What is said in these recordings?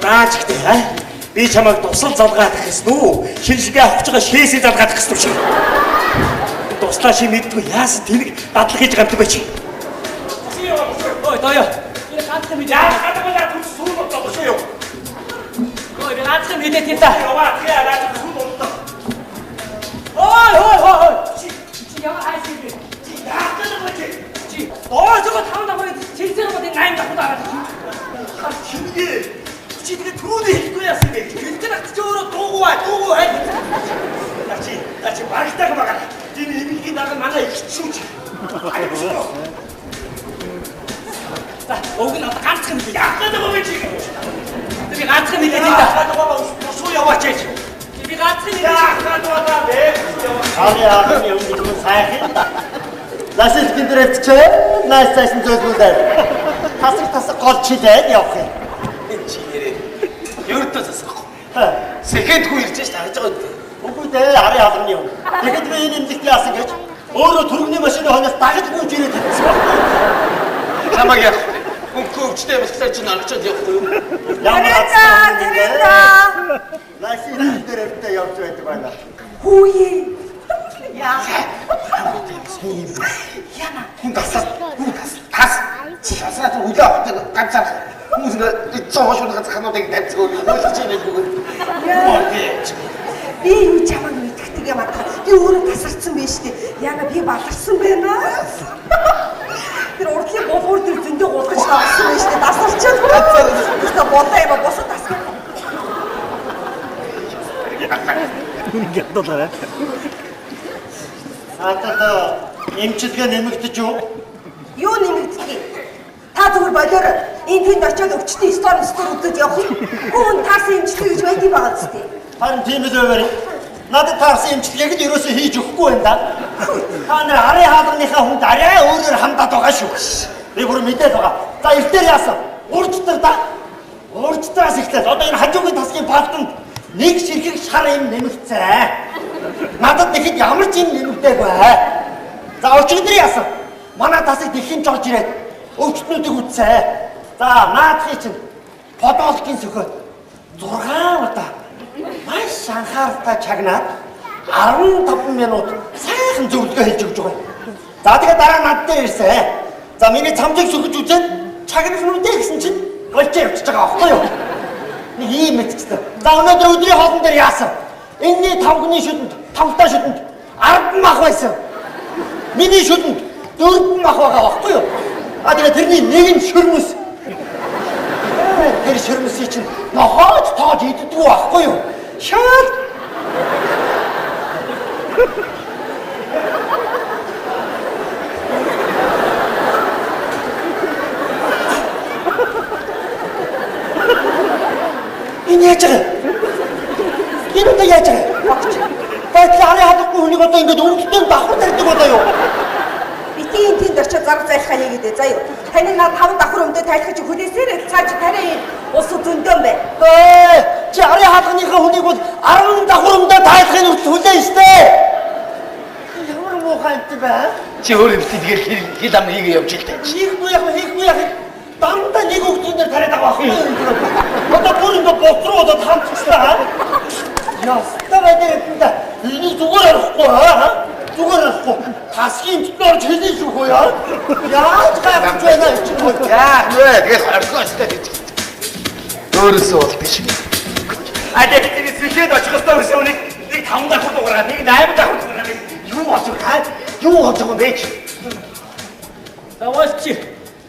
дааж ихтэй аа? Би чамайг тусал залгаадах гэсэн үү? Шинжилгээ авах гэж байгаа шээсээ залгаадах гэсэн үү чи? Туслаа ши мэддгүй яасан тэнэг дадлаг хийж байгаа юм бэ чи? Ой, тоё. Энэ ганцхан мэдээ. Яа гадаг түр сүүн боллоо шүү юу? Ой, би ганцхан мэдээ тийм та. Яваа тхээ наад сүүн боллоо. Ой, ой, ой, ой. Чи ямар хайсан бэ? Чи яах гэж байгаа чи? Чи доо зөвхөн 5 давхар чирсээр бол энэ 8 давхар дагаад. Чингээ. Чи тэгээ түрүүний хэлэхгүй яасан бэ? Хэлдэг нагт чи өөрөө дуугүй бай, дуугүй хай. Наа чи барагтайг байгаа. Энэ эмнэлгийн дарга манай их шүү чи. За, уг нь одоо ганцхан мэдээ. Яах гэдэг юм бэ чи? Би ганцхан мэдээ тийм та. Яах гэдэг юм бэ? Усуу яваач чи. Би ганцхан мэдээ. Яах гэдэг юм бэ? Харын хаалганы өмнө хүн сайхан. Ласис биндрэтчээ найс цайсан зөөлгүүлээ. Тасаг тасаг гол чилээд явах юм. Энэ чи нэрээ. Ердөө засахгүй. Ха. Сэхэндгүй ирж ш тарж байгаа үү? Үгүй дээ харын хаалганы өмнө. Тэгэхэд би энэ эмнэлэгт яасан гэж өөрөө түргэний машины хойноос дагаж гүйж ирээд ирсэн байхгүй. Чамаг яах вэ? Хөнгөө өвчтэй болохоор чи нарчаад явахгүй юу? Ямар Тэрэнда, тэрэнда. Ласис биндрэттэй явж байдаг байна. Хүүе. Яа. Яна. Хүн тасаад хүн тас тас чи тасаад үлээ авах ганцаар хүмүүс ингээ эцэн хошууд ганц хануудыг тавьцгаа юу чи нэ бүгд. Би юу чамайг мэддэг юм аа. Би өөрөө тасарсан байж тээ. Яна би баларсан байна. Тэр урдлын булгуур дээр зөндөө гулгаж давсан байж тээ. Тасарчаад. Өөртөө болоо юм а босод тасгах. Ингээд дуулаа. Надад эмчилгээ нэмэгдэж юу? Юу нэмэгддэг? Та зүгээр болоор энэ тэнд очиод өвчтөй стор стор үзэж явах юм. Хүн таарсан эмчилгээ гэж байт юм байгаа зү. Харин тийм л байвар. Надад таарсан эмчилгээг л ерөөсөө хийж өгөхгүй байна да. Та нар арын хаалганыхаа хүнд арай өөрөөр хандаад байгаа шүү. Би бүр мэдээд байгаа. За эртээр яасан? Уржтар да. Уржтараас эхлээд одоо энэ хажуугийн тасгийн палтанд нэг ширхэг шар юм нэмэгцээ. Надад тэгэхэд ямар ч юм нэмэгдээгүй. За өчигдөр яасан? Манай тасыг дэлхийн жорж ирээд өвчтнүүдийг үтсэ. За наадхыг чинь подолкийн сөхөд 6 удаа маш анхааралтай чагнаад 15 минут сайхан зөвлөгөө хийж өгч байгаа юм. За тэгээд дараа над дээр ирсэн. За миний цамжийг сөхөж үзээд чагнах нь үдэ гэсэн чинь голчоо явчихж байгаа аахгүй юу? Нэг ийм мэтчтэй. За өнөөдөр өдрийн хоолн дээр яасан? Энэний тавгны шүдэнд, тавтаа шүдэнд 10 мах байсан. Миний шүдэнд 4 мах байгаа аахгүй юу? А тэгээд тэрний нэг нь шөрмөс. Тэр шөрмөсийг чинь нохойч тоож иддэггүй аахгүй юу? Шал. Энэ яаж байгаа? Энэ одоо яаж байгаа? Байтал арын хадахгүй хүнийг одоо ингэж өвдөлтөнд давхар тарьдаг болоо юу? Бити энэ тэнд очиод зарга зайлхаа хийгээд заа юу. Таны над 5 давхар өмдөө тайлах чи хүлээсээр л цааш тариа энэ ус зөндөөн бай. Ээ, чи арын хаалганыхаа хүнийг бол 10 давхар өмдөө тайлахын хүртэл хүлээн штэ. Ямар муухай юм бэ? Чи өөр юм тэгэл хил ам хийгээ явж л таа. Хийхгүй яах вэ? Хийхгүй яах вэ? Дандаа нэг өвдгөнээр тариад байгаа байхгүй юу? Одоо бүр ингэ боц руу одоо хамтчихлаа. Ястаа байдаг юм да. Энийг зүгээр орохгүй аа. Зүгээр орохгүй. Тасгийн эмчтэн орж хэлнэ шүү хөө яа. Яаж гайхаж байна чи? Яах вэ? Тэгэл орхио өстэй гэж. Өөрөөсөө бол биш. А тэгээд сэхэд очих ёстой гэсэн үнийг нэг 5 давхар дугаараа, нэг 8 давхар дугаараа юу болж байгаа? Юу болж байгаа юм бэ чи? За уус чи.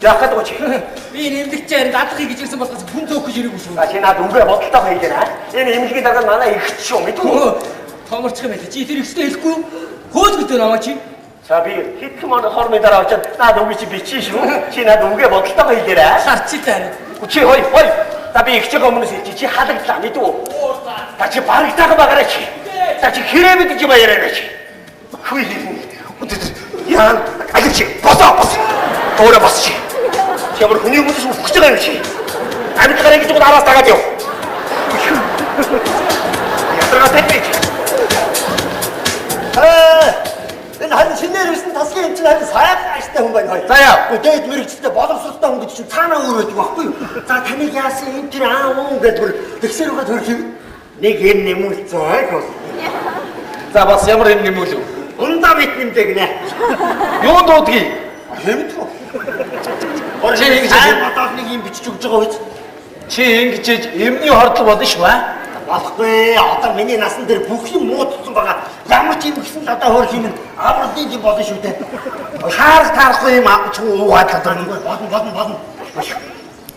Яах гэдэг вэ чи? Би нэмлэгчээр дадлахыг гэж ирсэн болохоос хүн зөөх гэж ирээгүй шүү. А чи над үгээ бодолтой хийлээ. Энэ эмнэлгийн дарга нь манай ихч шүү мэдгүй. Томорчих юм байл. Чи тэр ихстэй хэлэхгүй юу? Хөөж гэдэг намаа чи. За би хэдхэн манд хормын дараа очиод над үгээ чи бичиж шүү. Чи над үгээ бодолтой хийлээрэ. Харчи тань. Чи хой хой. За би ихчийн өмнөөс хэлчих чи халагдлаа мэдүү. Та чи барагтайхан багаарай чи. Та чи хэрэг мэдэж юм яриарай чи. Хүй. Яа, алив чи. Босоо бос. Өөрөө бос чи. Чи ямар хүний өмнөөс үхэх гэж байгаа юм чи. Амьд гараа гэж араас дагаад яв. Ядаргаа тань чи. Ээ, энэ харин шинээр ирсэн тасгийн юм чинь харин сайхан ааштай хүн байна хоёр. За яа. Дээд мэрэгчлээ боловсролтой хүн гэж чинь цаанаа өөр байдаг байхгүй юу? За таныг яасан энэ тэр аа уун гэж бүр тэгсэр угаад хөрх юм. Нэг юм нэмүүлсэн ойх. За бас ямар юм нэмүүлв? Ундаа бит нэмдэг нэ. Юунд дуудгийг? Хэмтгүү. Чи ингэж бодоод нэг юм бичиж өгч байгаа үз. Чи ингэж эмний хордол болно шүү аа. Болохгүй. Одоо миний насан дээр бүх юм муудсан байгаа. Ямар ч юм гисэн л одоо хөөх юм авралын юм болно шүү дээ. Таарах таарахгүй юм ч уугаад л одоо болно болно болно.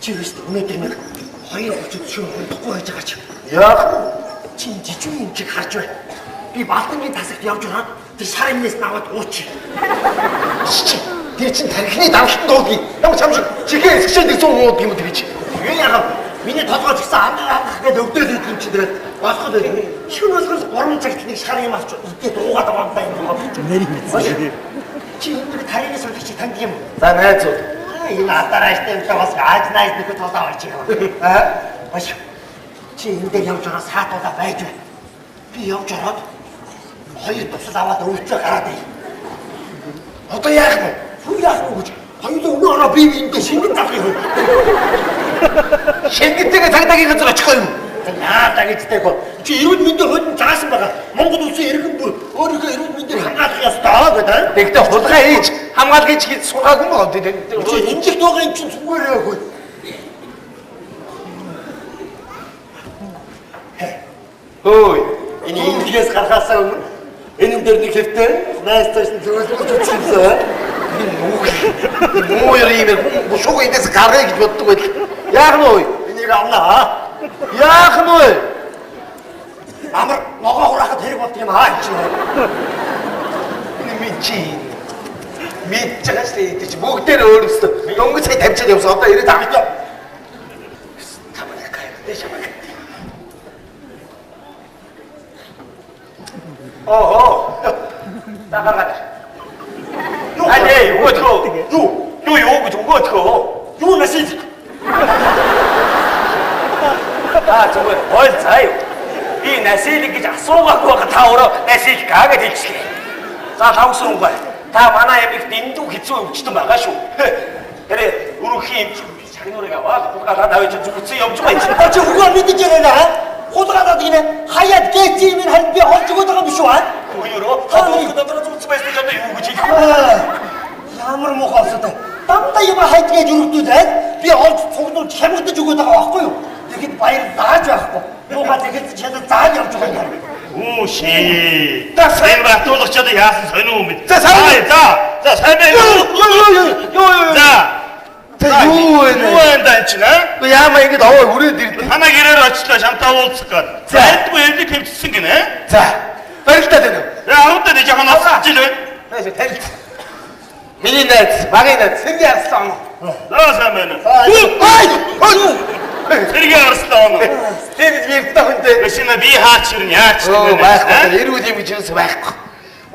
Чи юу шүү өнөөдөр нэг 2:30 шөнө унтахгүй байж байгаа чи. Яах вэ? Чи жижиг юм чиг харж бай. Би Балтангийн тасагт явж ороод тэр шар юмнаас нь аваад уучих. Тэр чин тархины даралтанд дуудгийг. Ямар ч юм шиг чихээ эсгчээд ирсэн уудг юм тэр чи. Юу яах вэ? Миний толгой ч гэсэн хангах гээд өвдөөл идэх юм чи тэгээд болохгүй байх. Шөнө болгоос 3 цагт нэг шар юм авч идээд уугаад байгаа юм байна. Чи энэ нэг тарины суулгах чи танд юм. За найзууд. Энэ адараштай юм бас ааж найз нэг толгой авч юм. Аа. Баш. Чи энэ дээр явж байгаа саатуудаа байж бай. Би явж ороод хоёр тусал аваад өвчөө гараад ир. Одоо яах вэ? Хүн яах вэ гэж хоёулаа өнөө ороо би эндээ шингэн зарах юм. Шингэнтэйгээ цагдаагийн газар очих юм. Яа гэжтэй хөө. Чи эрүүл мэндийн хууль нь заасан байгаа. Монгол улсын иргэн бүр өөрийнхөө эрүүл мэндийг хамгаалах ёстой гэдэг. Тэгтээ хулгай хийж хамгаал гэж хийж сургаагүй юм байна. Чи эмзэгт байгаа юм чинь зүгээр хөө. Хөөй. Энэ эмзэгээс гарахаасаа өмнө энэ дээр нэг хэвтэй найз цааш нь зөвлөж үзсэн. Муу юм шуг эндээс гаргая гэж боддог байл. Яах нь вэ? Энийг авнаа. Яах нь вэ? Амар ногоо хураахад хэрэг болд юм аа чи. Энэ ми чи мэдж байгаа шүү дээ. Чи бүгдээр өөрөөсөө дөнгөж сая тавьчаад явсан. Одоо ирээд авъя. Тамаа гай. Дэш амаг. Оо. Та гаргаад. Алей, өгөөдхөө. Юу? Юу юу гэж өгөөдхөө. Юу насыг? Та зүгээр ойл заа юу. Би насилэг гэж асуугаагүй байгаа та өөрөө насилэг гаа гэж хэлчихлээ. За лавгсрунгүй. Та манай ямиг дэндүү хэцүү өвчтөн байгаа шүү. Тэр өрөхийн эмч шагнуурыг аваад хулгайлаад авч зүгцэн явж байгаа юм. Та чи өгөө мэдэж яриа аа? Хулгайлаад гинэ хаяад гээч юм харин би олж өгөөд байгаа юм биш үү аа? Үгүй юу? Та дотор зүгцэн байсан ч одоо юу гэж хэлэх вэ? Ямар муухай асуудал. Дандаа юм хайд гэж өргөдүүлээд би олж цугнуулж хямгадаж өгөөд байгаа байхгүй юу? Тэгэхэд баяр дааж байхгүй. Муухай тэгэхэд чадаа зааж явж байгаа юм. Үү шээ. За сайн батуулагч одоо яасан сонио юм бэ? За сайн. За. За сайн байна уу? Юу. За. За юу вэ? Юу вэ энэ чинь аа? Яамаа ингэж овоо хүрээд ирдэ. Танаа гэрээр очлоо шамтаа уулзах гээд. За. Альдгүй эвлэг хөвчсөн гинэ. За. Барилдаад байна уу? За аваад дэ жоохон осч ил байна. Найз танилт. Миний найз, багийн найз Сэргийн Арслан. За сайн байна. Ой! Ой! Сэргийн Арслан. Тэр гэж мэрдээ хүнтэй. Машина би хаач ирнэ яач Оо гэнэ. байхгүй. Эрүүл юм гэж юус байхгүй.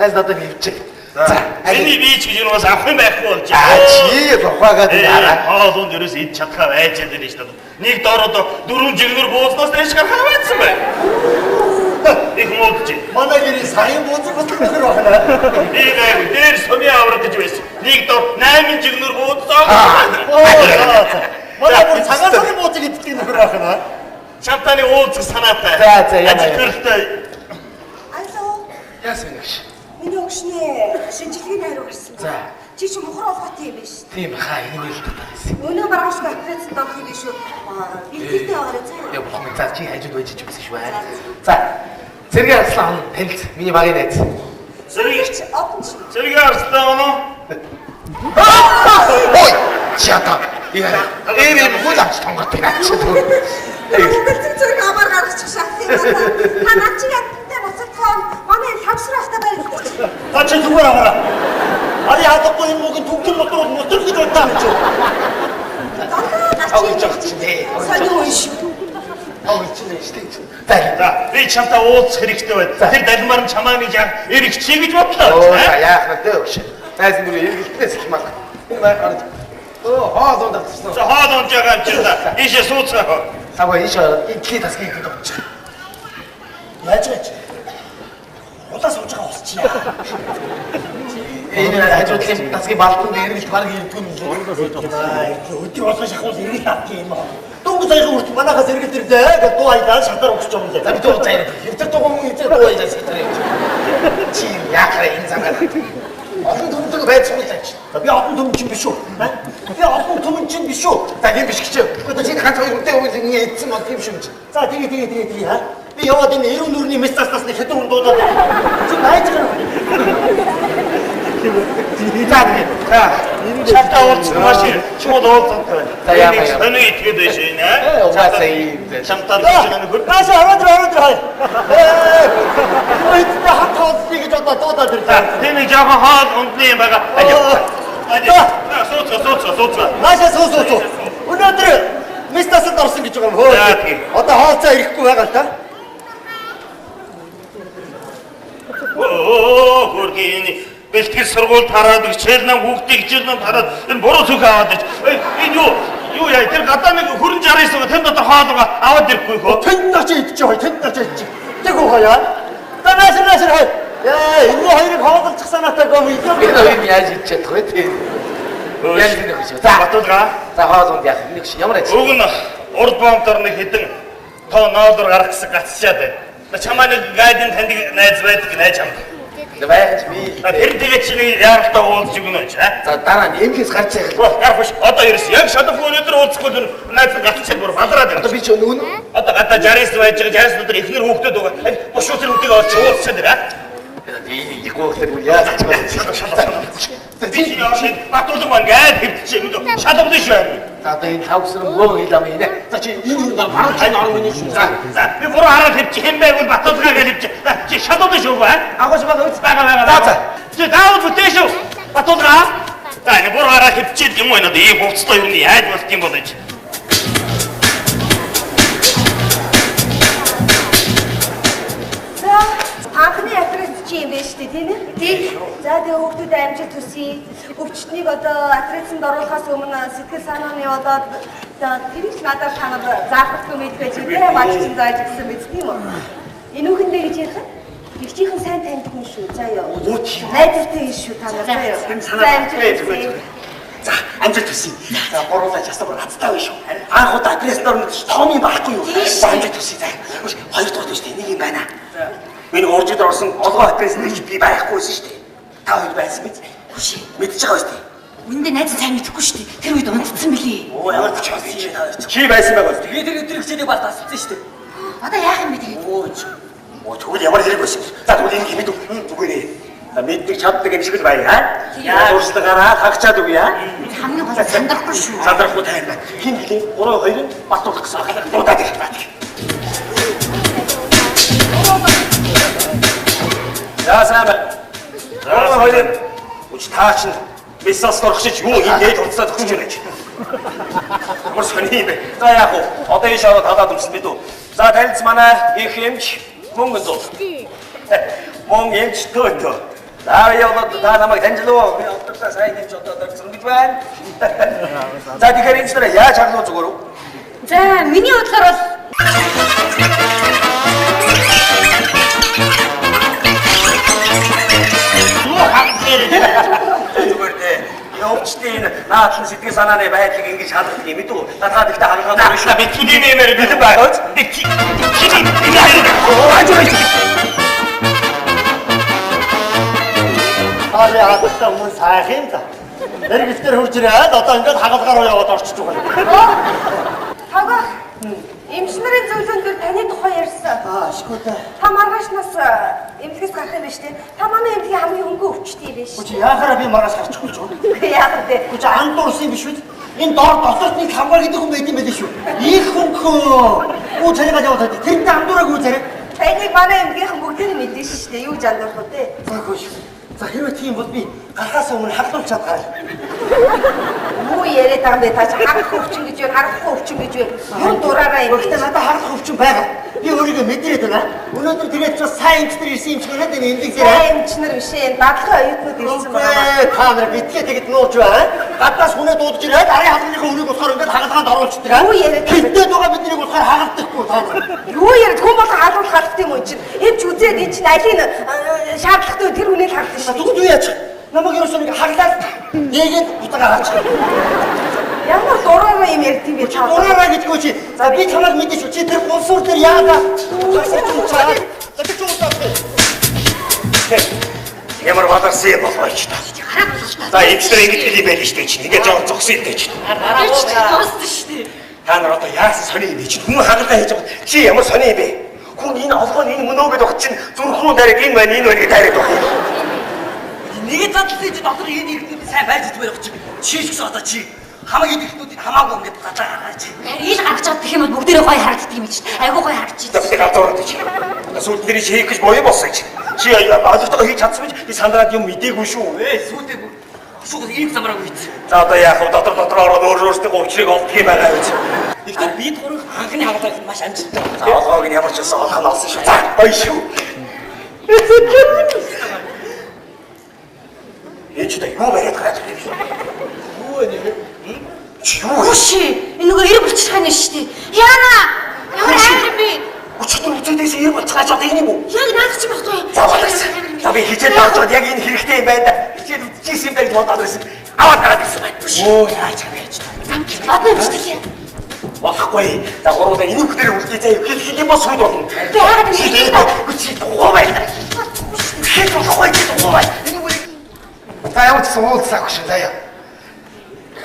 Найз надад хөвчээ. За. Миний би ч гэж юу бас авах юм байхгүй болж. Аа чи тухайгаад хараа. Хоолунд ерөөс идж чадхаа байж байгаа юм шүү дээ. Нэг доор одоо дөрвөн жигнэр буузнаас дэш гарахаа байсан байна. Их муудж. Манай гэрийн саяын бууз бодлого нөхөр байна. Би гайгүй дээр сумын авраг гэж байсан. Нэг доор 8 жигнэр бууз аа. Манай бүр цагаан сарын буузыг иддэг нөхөр байна. Шамтаны уулзах санаатай. За, за, яа. Ажил төрөлтэй. Алло. Яасан юм бэ? Миний өгшний шинжилгээний хариу гарсан. За. Чи чи мухар олготой юм биш. Тийм хаа энэ л татаа байсан. Өнөө маргаашгүй операцид орох юм биш үү? Бэлтгэлтэй байгаарай заа. Яа болох юм. За чи хажууд байж ч гэсэн шүү. За. Сэргийн Арслан танилц. Миний багийн найз. Сэргийн Одон чи. Сэргийн Арслан уу? Ой! Чи одоо Ээр юм хөл авч тонгордог наач. Монголын зэрэг амар гаргачих шахах юм байна. Та над чи ядтай буцалтхан манай лавсрахтай барилдаж. Та чи зүгээр аваарай. Ари хадахгүй энэ мөгийн түгжин мотор мотор гэж бодсон юм чи. Дандаа Авч явах чинь. Сонио юм шүү. Авч чинь шүү дээ. За. За би чамтай уулзах хэрэгтэй байна. Тэр далмаар нь чамаа нэг яг эргэж гэж бодлоо. Оо за яах вэ вэ? Найз нүрээ эргэлтнээс их мал. Энэ орж. Оо хоол унд авчихсан. За хоол унж байгаа юм чи та. Ийшээ сууцгаа. Савга ийш ороод энэ тли тасгийг идэв авчих. Яаж яаж? Улаа сууж байгаа ус чи яа. Энэ хажуудлын тасгийн балконд эргэлт баг ирдгүй юм лээ. Өдөр болгон шахуул эргэлт авдаг юм аа. Дөнгөж саяхан хүртэл манахаас эргэлт ирлээ гэж дуу аялаа шатаар өгч юм лээ. За би дуу заяа. Хэвтэр дуу хүн хэвтэр дуу аялаа шатаар явж. Чи яахаа энэ замаар. Олон түмдэг байж суулаа чи. За би олон түмэн чинь биш үү? Би олон түмэн чинь биш үү? За тийм биш гэж. Гэхдээ чи ганц хоёр хүнтэй үйл ингэ эдсэн бол тийм шүү. За тэгээ тэгээ тэгээ тэгээ ха. Би яваад энэ 90 нүрний мэс заснаас нэг хэдэн хүн дуудаад байна. Чи байж байгаа юм. За тэгээ. За. Шатаа уулзах маш чухал уулзалт. За яа яа. Сони итгээд байж байна. Угаасаа ийм. Чамтаа нөхөр. Наашаа ороод ир ороод ир хай. Ой хат хоолсыг гэж одоо дуудаад ирлээ. Тэр нэг жоохон хоол ундны юм байгаа. За сууцгаа сууцгаа сууцгаа. Наашаа суу суу суу. Өнөөдөр мэс тасанд орсон гэж байгаа юм хөө. Одоо хоолцоо ирэхгүй байгаа л та. Оо хөргийн бэлтгэл сургуульд хараад хичээл нам хүүхдийг хичээл нам хараад энэ буруу зүг аваад ич. Энэ юу юу яа тэр гадаа нэг хүрэн 69 байгаа тэр дотор хоол байгаа аваад ирэхгүй хөө. Тэнд нач идчих хой тэнд нач идчих. Тэг үү хаяа. За нааш нааш хай. Яа энэ хоёрыг хоололчих санаатай гом идэх. Би хоёр яаж идчих чадах вэ те. Яаж идэх вэ? За Батулга. За хоол унд яах нэг шиг ямар ажил. Уг нь урд бомтор нэг хэдэн тоо ноолор гарах гэсэн гацчаад байна. Чамаа нэг гайдын таньдаг найз байдаг найз чамд. Байх чи би. Тэр тэгээ чи нэг яаралтай уулзж өгнө ч аа. За дараа нь эмхээс гарч яах. Гарах биш. Одоо ерөөс яг шалах өнөөдөр уулзахгүй л найз гацчаад бүр балраад байна. Одоо би чи өнөө Одоо гадаа 69 байж байгаа 69 дотор эхнэр хүүхдүүд байгаа. Бушуу тэр хүүхдийг олж уулзчаад ир аа. Энэ гуйхлаар бүр яаж ч байна. Би чи яаш Батулга маань гайд хэвдчихээ мэдээ. Шалгуулна шүү. За одоо энэ лав гэсрэн бөөн хэл ам инэ. За чи энэ хүн баруун тань орно миний шүү. За за би буруу хараад хэвчих юм байвал Батулга гэж хэвчих. Чи шалгуулна шүү ба. Агууш баг үз байгаа байгаа. За за. Чи заавал бүтээ шүү. Батулга. За энэ буруу хараад хэвчээд юм байна одоо ийм хувцастай юм яаж болт юм бол гэж. За анхны адрес чи юм байна шүү дээ тийм ээ? Тийм. За тэгээ хүүхдүүд амжилт хүсье. Өвчтнийг одоо адресэнд оруулахаас өмнө сэтгэл санааны болоод тэрийг ч надад та нар заахгүй мэдгүй чи тийм бач чинь зааж гисэн биз тийм үү? Энүүхэндээ гэж ярих юм? Эгчийнхэн сайн таньдаг юм шүү. За ёо. Найзтай юм шүү та нар. За ёо. За амжилт хүсье. За амжилт хүсье. За гуруулаа ясаа бүр азтай байх шүү. Анх удаа адресанд орно том юм байхгүй юу? За амжилт хүсье. За. Хоёр дахь удаа шүү дээ. Нэг юм байна. Миний уржид орсон олгоо адресанд чи би байхгүйсэн шүү дээ. Та хоёр байсан биз? Хүшээ. Мэдчихэж байгаа шүү дээ. Үүндээ найз сайн мэдэхгүй шүү дээ. Тэр үед унтцсан билий. Оо ямар ч байсан чи та хоёр. Чи байсан байгаа шүү дээ. Би тэр өдөр хичээлийг бас тасалсан шүү дээ. Одоо яах юм бэ тэгээд? Оо чи. Оо тэгвэл ямар хэрэг байсан. За тэгвэл ингэ мэдв. Зүгээрээ. За мэддэг чаддаг юм шиг л байя. Яа дурслагаараа хагчаад өгье. Хамгийн гол нь сандрахгүй шүү. Сандрахгүй тайван байна. Хин гэлээ 3 2 Батулга гэсэн ахлах дуудаад ирэх байна. За сайн байна. 3 2 Үч та чинь мессаас орох чи юу ийм дээд хуцаа зогсож байна гэж. Ямар сони юм бэ? За яах вэ? Одоо энэ шороо талаад өмсөн бид үү? За танилц манай их эмч мөнгө зул. Мөн эмч төөтөө. За яваад та намайг таньжлаа. Би одоогоо сайн эмч одоо дөрсөн гэж байна. За тэгэхээр эмч нараа яаж хаглуу зүгээр үү? За миний бодлоор бол Юу хаглаа Зүгээр дээ. Явчдын наадлан сэтгэл санааны байдлыг ингэж хадгалдаг юм үү? Та тэгтээ хагалгаа дөрөв шүү. Би чиний нэмэр бэлэн байгаа. Би чиний нэмэр. Таны хадгалтай хүмүүс сайхан юм да. Эргэлтээр хурж ирээд одоо ингээд хагалгаа руу яваад орчиж байгаа юм. Тавгах. Эмч нарын зөвлөгөөн дээр таны тухай ярьсан. Аа, ашгүй та. Та маргаашнаас эмнэлгээс гарах юм байна шүү дээ. Та манай эмнэлгийн хамгийн хөнгөн өвчтөй юм байна шүү. Чи яахаараа би маргааш гарчихгүй ч юм. Яах вэ? Чи анд дурсан юм биш үү? Энэ дор доторт нэг хамгаар гэдэг хүн байт юм байлээ шүү. Их хөнгөө. Үү царайгаа яваад байд. Тэрнтэй андуураагүй царай. Таныг манай эмнэлгийнхэн бүгдээр нь мэднэ шүү дээ. Юу гэж андуурах вэ? За хөөш. За хэрвээ тийм бол би гарахаас өмнө хаглуулж чад гараа. Юу яриад байгаа юм бэ та чи харах өвчин гэж байна, харахгүй өвчин гэж байна. Юу дураараа юм. Гэхдээ надад харах өвчин байгаа. Би өөрийгөө мэдрээд байна. Өнөөдөр тэгээд ч бас сайн эмч нар ирсэн юм шиг надад энэ эмнэлэг дээр. Сайн эмч нар биш ээ, дадлага оюутнууд ирсэн байна. Та нар битгий тэгэд нууж байна. Гаднаас хүнээ дуудаж ирээд арын хаалганыхаа өрийг болохоор ингээд хагалгаанд оруулчихдаг. Юу яриад байгаа юм бэ? Хинтээ дугаа биднийг болохоор хагалдахгүй та нар. Юу яриад хүн болго хаалгах халдах юм уу чинь? Эмч үзээд эн чинь алийг шаардлагатай тэр хүнийг хаалгах шүү. Тэгвэл юу яачих? Намайг ерөөсөө нэг хаглаад нэгээд утга гаргачих. Ямар дураараа юм ярьд юм бэ та? Дураараа гэдгүү чи. За би чамайг мэдэн шүү. Чи тэр гулсуур дээр яагаад тасарч уцаа? За би чи уцаа. Ямар баларсан юм болов ч та. За эвчлэр ингэж хэлий байл шүү дээ чинь. Ингээд жоо зогсон юм дээ чинь. Дууссан шүү дээ. Та нар одоо яасан сони юм бэ чинь? Хүн хагалгаа хийж байгаа. Чи ямар сони юм бэ? Хүн энэ олгоо энэ мөнөө гэдэг баг чинь зүрх рүү дайраад энэ байна энэ байна гэж дайраад байгаа юм. Нэг задлын чи дотор энэ иргэдүүд сайн байж идмээр байх чи. Чи ч гэсэн одоо чи хамаг иргэдүүдийг хамаагүй ингэж гадаа гаргаач. Харин ил гаргаж чадах юм бол бүгдээрээ гоё харагддаг юм чинь. Айгуу гоё харагдчих. За би гадуураад чи. Сүүлд нэрийг хийх гэж буян болсон чи. Чи ойлгохтойгоо хийж чадсан биш. Би сандраад юм мдээгүй шүү. Ээ сүйдээ шүүх ирэх замраагүй хийц. За одоо яах вэ? Дотор ороод өөрөөсөө учрыг олдох юм байгаа гэж. Гэхдээ бид гурав анхны хагалгаа маш амжилттай. За олгоог нь ямар ч байсан олох нь олсон шүү. За гоё шүү. Энд чи юу бариад гараад ирэх юм? Юу вэ нэр? Чи юу вэ? Үгүй энэ нөгөө эрг болчих юм шүү дээ. Яна! Ямар амар юм бэ? Өчигдөр үзээдээс эрг болчих одоо энэ юм уу? Яг наадах чи байхгүй. За болоос. За би хичээл авч чад яг энэ хэрэгтэй юм байна да. Хичээл үзчихсэн юм байна гэж бодоод байсан. Аваад гараад ирсэн байна. Өө яаж яаж. Одоо имжлээ. Болохгүй. За гурван энэ бүхнээр үлдээ заа хэлэх юм бол сүд болно. Би яагаад юм бэ? Чи дугуй байна. Хэд болохгүй чи дугуй байна. Та ямар ч гэсэн уулзсаагүй шүү заяа.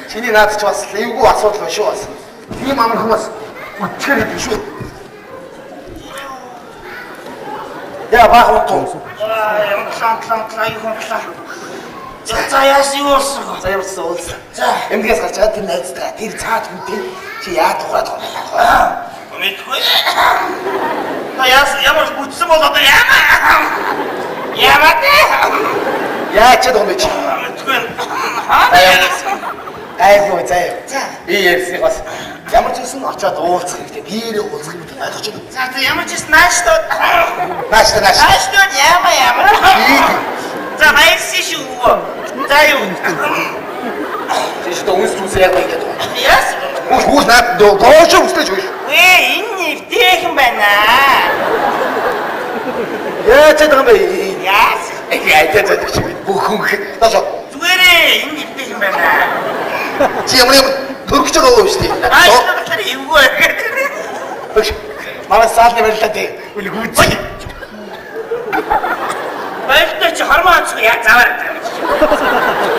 Чиний наад чи бас эвгүй асуудал байна шүү бас. Тийм амархан бас үтгэр гэдэг шүү. Яа баахан утуу. Унтлаа юу унтлаа. За яас юу болсон? За ямар ч гэсэн уулзлаа. За эмдгээс гарч байгаа тэр найзтайгаа тэр цаад хүнтэй чи яа тухайд байгаа юм. Мэдгүй. Та яас ямар бүтсэн бол одоо яама. Яама дээ. Яа ч гэдэг юм бэ чи? Мэдгүй. Хаа яас. Гайгүй заяа. Би ярьсныг бас ямар ч гэсэн очиод уулзах хэрэгтэй. Биерээ уулзах гэдэг ойлгож байна. За за ямар ч гэсэн наашдууд. Нааш нааш. Наашдууд яама яама. За баярлсан шүү. За юу. Чи шүү үнс зүс яг ингэж байна. Яас. Хүүс наад доош үслэж хөөш. Вэ энэ нэвтэйхэн байна. Яа ч гэдэг юм бэ? Яас. Яа ч гэдэг чи бүх хүн доош. Зүгээрээ энэ нэвтэйхэн байна. Чи ямар юм төрөж байгаа юм шүү дээ. Наашдууд болохоор эвгүй. Багш манай саалны барилдаа тий. Үл гүйц. Баяртай чи хормоо оцго яа заваар.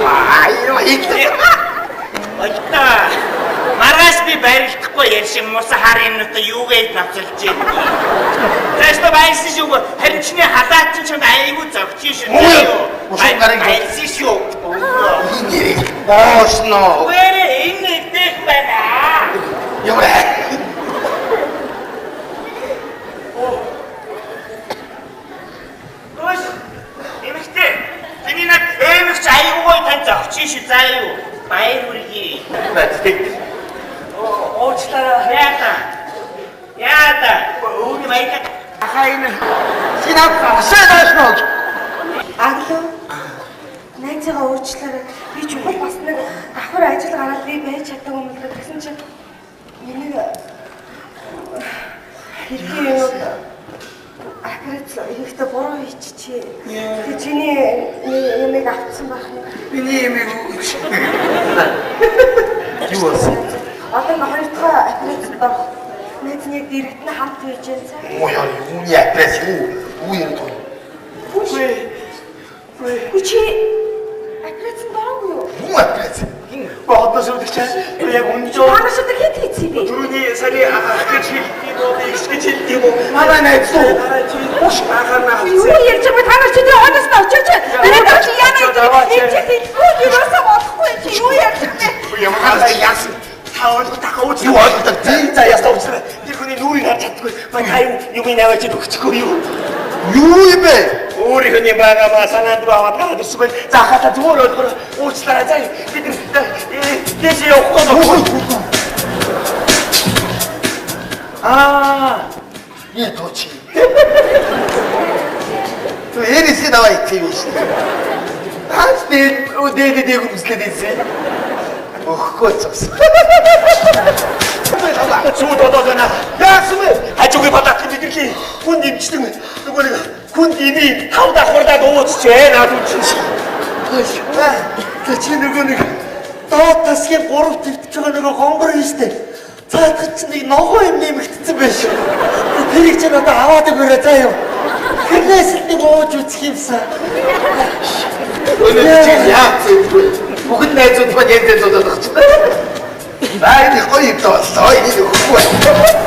Аа юу хийх. Баяртай. Маргааш би барилдахгүй ярьшин муса хар юмнуудаа юугээд навцалж байна. Тэстэ баярсан шүү. Харин чиний халаад чинь чамд айгүй зогч шүү. Баярсан шүү. Энэ нэрийг боосноо. Үгүй энэ нэгдэх байна. Ямар Доош. Эмэгтэй. Таны над эмэгч айгүй гоё тань зогч шүү заа юу. Баяр хүргэе. Тэг. Уучлаарай. Яата. Яата. Өөний баяр. Ахаа энэ синап асаасноо. Аглуу. Найзыгаа уучлаарай. Би чухал бас нэг давхар ажил гараад би байж чаддаггүй юм л да. Тэгсэн чинь миний хэрхэн юм операц хийхдээ буруу хийчихье. Тэгээ чиний юмыг авцсан байх нь. Миний юмыг юу болсон? Одоо нэг хоёр дахь операцид орох. Найз нь яг дэрэгдэн хамт байж байна. Оо яа юуны операц юу? Юу яриад байгаа юм? Үгүй чи операцид ороогүй юу? Юу операц? Бодос үүдэж чаа. Яг үнэн жоо. Та нар шүтэг хэд хийцээ бэ? Түрүүний сарын ах гэж хэлдэг юм уу? Их гэж хэлдэг юм уу? Манай найз уу? Уш агаар наа. Юу ярьж байгаа та нар чи тэр хойноос нь очооч. Миний чи яана гэж хэлэхгүй юусаа болохгүй чи юу ярьж байгаа вэ? Ямар хаа яасан? Та ойлгох тахаа ууч. Юу ойлгох? За ястаа уучлаарай. Тэр хүний нүрийг харж чаддаггүй. Мань та юм юм наваач өгчихгүй юу? Юу юм бэ? Өөрийнх нь байгаа маа санаанд руу аваад гараад ирсэн байна. За хата зүгээр ойлгоор уучлаарай. За бид нар дээш явахгүй доо. Аа. Не точи. Ту эрээсээ наваа ицээ биш. Хаач дээр үүдээ дээр хүслээд ирсэн. Өгөхгүй цус. Сүүд одоод байна. Яасан бэ? Хажуугийн палатын мэдрэлийн хүн дэмжлэн нөгөө нэг хүн дими тав давхарлаад ууцжээ наад үн чинь. Та чи нөгөө нэг доод тасгийн 3 твтж байгаа нөгөө гонгор юм штэ. Цаатах чи нэг ногоо юм нэмэгдсэн байх шүү. Тэрийг чи надад аваад өгөөрэй заа юу. Тэрнээс л нэг ууж үзэх юмсан. Өнөөдөр чи яац юм бэ? Бүгд найзууд маань янз янз удаад байгаа чинь. Бай нэг гоё юм боллоо. Энийг өгөхгүй байна.